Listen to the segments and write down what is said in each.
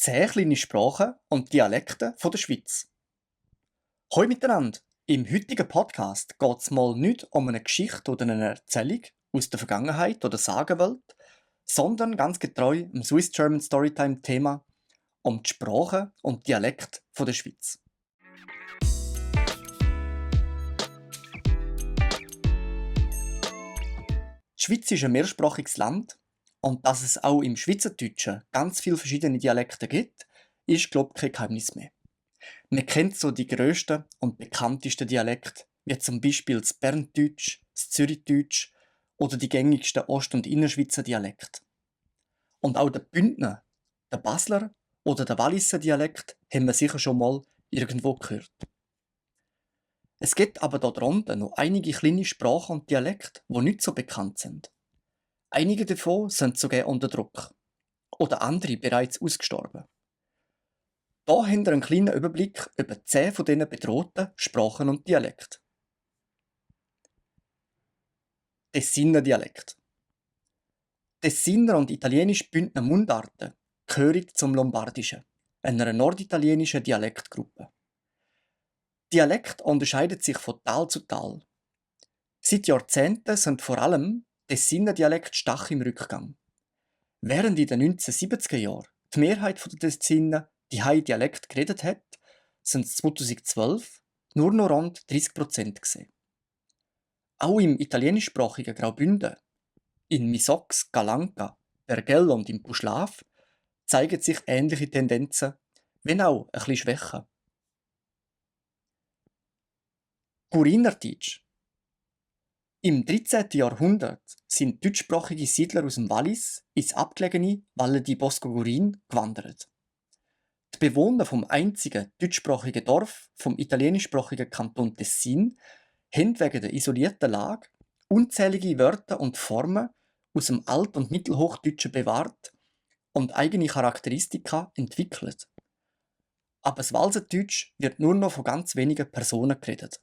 10 kleine Sprachen und Dialekte von der Schweiz. Hallo miteinander! Im heutigen Podcast geht es mal nicht um eine Geschichte oder eine Erzählung aus der Vergangenheit oder Sagenwelt, sondern ganz getreu im Swiss German Storytime-Thema um die Sprachen und Dialekte von der Schweiz. Die Schweiz ist ein mehrsprachiges Land und dass es auch im Schweizerdeutschen ganz viele verschiedene Dialekte gibt, ist, glaube ich, kein Geheimnis mehr. Man kennt so die grössten und bekanntesten Dialekte, wie zum Beispiel das Berndeutsch, das Zürichdeutsch oder die gängigsten Ost- und Innerschweizer Dialekte. Und auch der Bündner, der Basler oder der Walliser Dialekt haben wir sicher schon mal irgendwo gehört. Es gibt aber darunter noch einige kleine Sprachen und Dialekte, die nicht so bekannt sind. Einige davon sind sogar unter Druck oder andere bereits ausgestorben. Hier habt ihr einen kleinen Überblick über 10 von diesen bedrohten Sprachen und Dialekten. Tessiner Dialekt. Tessiner und italienisch-Bündner Mundarten gehören zum Lombardischen, einer norditalienischen Dialektgruppe. Dialekt unterscheidet sich von Tal zu Tal. Seit Jahrzehnten sind vor allem Tessiner Dialekt stark im Rückgang. Während in den 1970er Jahren die Mehrheit der Tessiner die Dialekt geredet hat, sind es 2012 nur noch rund 30% gewesen. Auch im italienischsprachigen Graubünden, in Misox, Calanca, Bergell und im Puschlav zeigen sich ähnliche Tendenzen, wenn auch ein bisschen schwächer. Churinerdeutsch. Im 13. Jahrhundert sind deutschsprachige Siedler aus dem Wallis ins abgelegene Valle di Bosco-Gurin gewandert. Die Bewohner vom einzigen deutschsprachigen Dorf vom italienischsprachigen Kanton Tessin haben wegen der isolierten Lage unzählige Wörter und Formen aus dem Alt- und Mittelhochdeutschen bewahrt und eigene Charakteristika entwickelt. Aber das Walserdeutsch wird nur noch von ganz wenigen Personen geredet.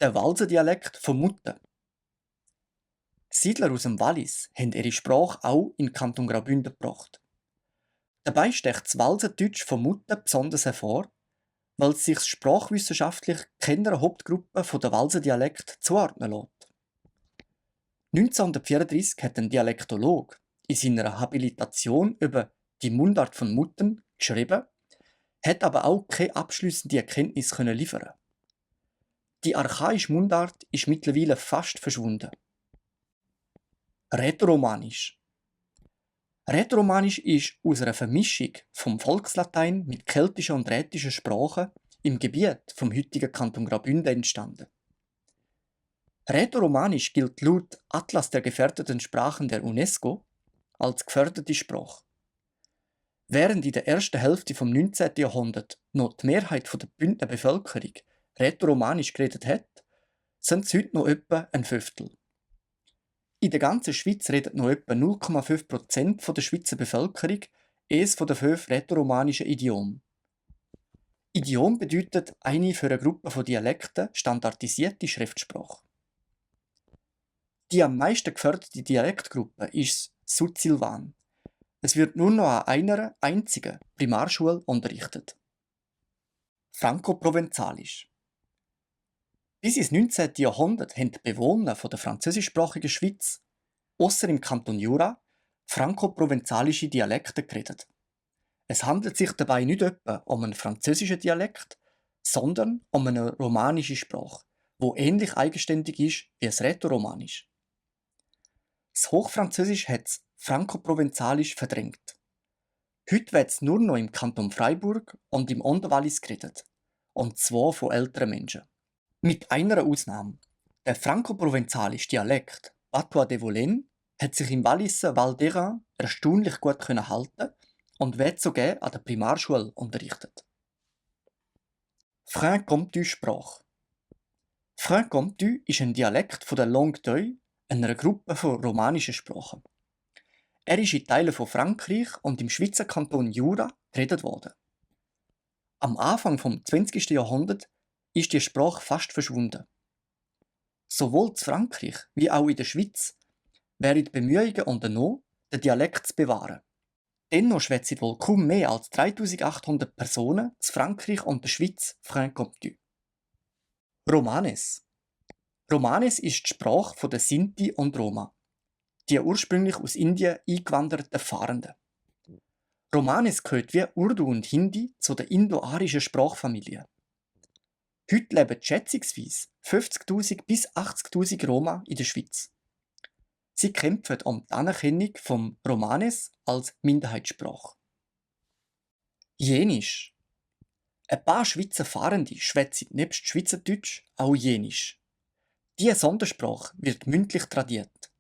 Der Walser-Dialekt von Mutten. Siedler aus dem Wallis haben ihre Sprache auch in den Kanton Graubünden gebracht. Dabei sticht das Walserdeutsch von Mutten besonders hervor, weil es sich sprachwissenschaftlich keiner Hauptgruppe der Walser-Dialekt zuordnen lässt. 1934 hat ein Dialektolog in seiner Habilitation über die Mundart von Mutten geschrieben, hat aber auch keine abschließende Erkenntnis liefern. Die archaische Mundart ist mittlerweile fast verschwunden. Rätoromanisch. Rätoromanisch ist aus einer Vermischung vom Volkslatein mit keltischen und rätischen Sprachen im Gebiet vom heutigen Kanton Graubünden entstanden. Rätoromanisch gilt laut Atlas der gefährdeten Sprachen der UNESCO als geförderte Sprache. Während in der ersten Hälfte vom 19. Jahrhundert noch die Mehrheit der Bündner Bevölkerung Rätoromanisch geredet hat, sind es heute noch etwa ein Fünftel. In der ganzen Schweiz redet noch etwa 0,5% der Schweizer Bevölkerung eines der 5 rätoromanischen Idiome. Idiom bedeutet eine für eine Gruppe von Dialekten standardisierte Schriftsprache. Die am meisten geförderte Dialektgruppe ist Sud-Silvan. Es wird nur noch an einer einzigen Primarschule unterrichtet. Franko-Provenzalisch. Bis ins 19. Jahrhundert haben die Bewohner der französischsprachigen Schweiz, ausser im Kanton Jura, franko-provenzalische Dialekte geredet. Es handelt sich dabei nicht etwa um einen französischen Dialekt, sondern um eine romanische Sprache, die ähnlich eigenständig ist wie das Rätoromanisch. Das Hochfranzösisch hat das Franko-Provenzalisch verdrängt. Heute wird es nur noch im Kanton Freiburg und im Unterwallis geredet, und zwar von älteren Menschen. Mit einer Ausnahme. Der franko-provenzalische Dialekt Patois de Volène hat sich im Walliser Val d'Airain erstaunlich gut halten und wird sogar an der Primarschule unterrichtet. Franc-Comtois-Sprache. Franc-Comtois ist ein Dialekt der Langue d'Oil, einer Gruppe von romanischen Sprachen. Er ist in Teilen von Frankreich und im Schweizer Kanton Jura geredet worden. Am Anfang des 20. Jahrhunderts ist die Sprache fast verschwunden. Sowohl in Frankreich wie auch in der Schweiz werden Bemühungen unternommen, den Dialekt zu bewahren. Dennoch schwätzen wohl kaum mehr als 3800 Personen in Frankreich und der Schweiz Franc-Comté. Romanes. Romanes ist die Sprache der Sinti und Roma, die ursprünglich aus Indien eingewanderten Fahrenden. Romanes gehört wie Urdu und Hindi zu der indo-arischen Sprachfamilie. Heute leben schätzungsweise 50.000 bis 80.000 Roma in der Schweiz. Sie kämpfen um die Anerkennung vom Romanes als Minderheitssprache. Jenisch. Ein paar Schweizer Fahrende schwätzen nebst Schweizerdeutsch auch Jenisch. Diese Sondersprache wird mündlich tradiert.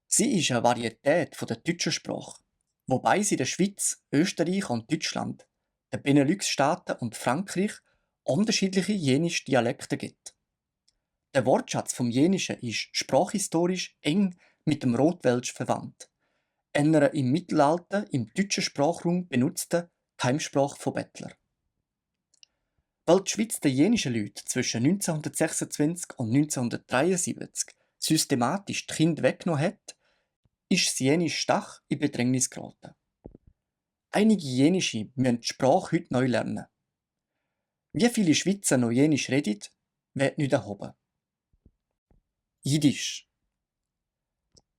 Sie ist eine Varietät der deutschen Sprache, wobei sie in der Schweiz, Österreich und Deutschland, den Benelux-Staaten und Frankreich unterschiedliche jenische Dialekte gibt. Der Wortschatz vom Jenischen ist sprachhistorisch eng mit dem Rotwelsch verwandt, einer im Mittelalter im deutschen Sprachraum benutzten Keimsprache von Bettler. Weil die Schweiz den jenischen Leuten zwischen 1926 und 1973 systematisch die Kinder weggenommen hat, ist das Jenisch stark in Bedrängnis geraten. Einige Jenische müssen die Sprache heute neu lernen. Wie viele Schweizer noch Jenisch reden, wird nicht erhoben. Jiddisch.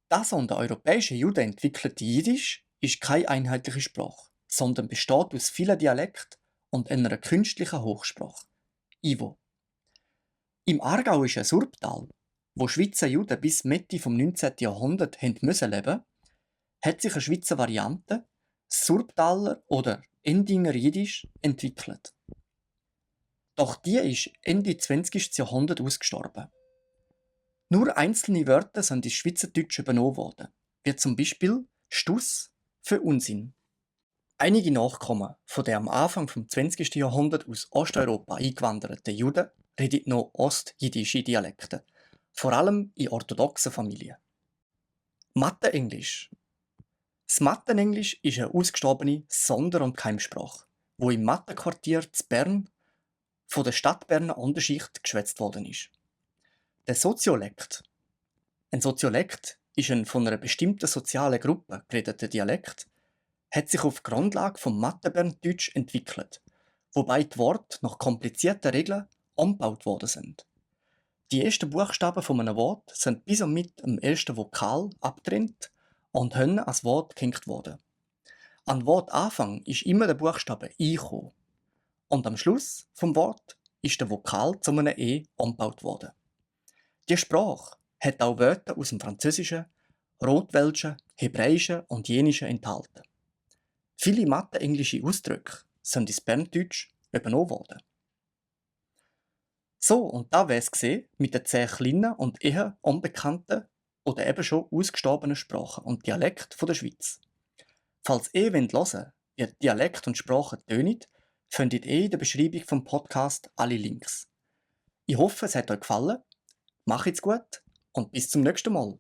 Das von den europäischen Juden entwickelte Jiddisch ist keine einheitliche Sprache, sondern besteht aus vielen Dialekten und einer künstlichen Hochsprache, Ivo. Im aargauischen Surbtal, wo Schweizer Juden bis Mitte vom 19. Jahrhundert müssen leben, hat sich eine Schweizer Variante, das Surbtaler oder Endinger Jiddisch, entwickelt. Doch die ist Ende 20. Jahrhundert ausgestorben. Nur einzelne Wörter sind ins Schweizerdeutsch übernommen worden, wie zum Beispiel Stuss für Unsinn. Einige Nachkommen von der am Anfang vom 20. Jahrhundert aus Osteuropa eingewanderten Juden reden noch ostjiddische Dialekte, vor allem in orthodoxen Familien. Mathe-Englisch. Das Mathe-Englisch ist eine ausgestorbene Sonder- und Keimsprache, wo im Mathe-Quartier zu Bern von der Stadtberner Unterschicht geschwätzt worden ist. Der Soziolekt. Ein Soziolekt ist ein von einer bestimmten sozialen Gruppe geredeter Dialekt, hat sich auf Grundlage vom Matheberndeutsch entwickelt, wobei die Worte nach komplizierten Regeln umgebaut worden sind. Die ersten Buchstaben von einem Wort sind bis und mit dem ersten Vokal abgetrennt und können als Wort gehängt worden. An Wortanfang ist immer der Buchstabe I gekommen und am Schluss vom Wort ist der Vokal zu einem E umgebaut worden. Die Sprache hat auch Wörter aus dem Französischen, Rotwelschen, Hebräischen und Jenischen enthalten. Viele mathe-englische Ausdrücke sind ins Berndeutsch übernommen worden. So, und da wär's gesehen mit den 10 kleinen und eher unbekannten oder eben schon ausgestorbenen Sprachen und Dialekten der Schweiz. Falls ihr hören wollt, wie Dialekt und Sprache tönen, findet ihr in der Beschreibung vom Podcast alle Links. Ich hoffe, es hat euch gefallen. Macht's gut und bis zum nächsten Mal.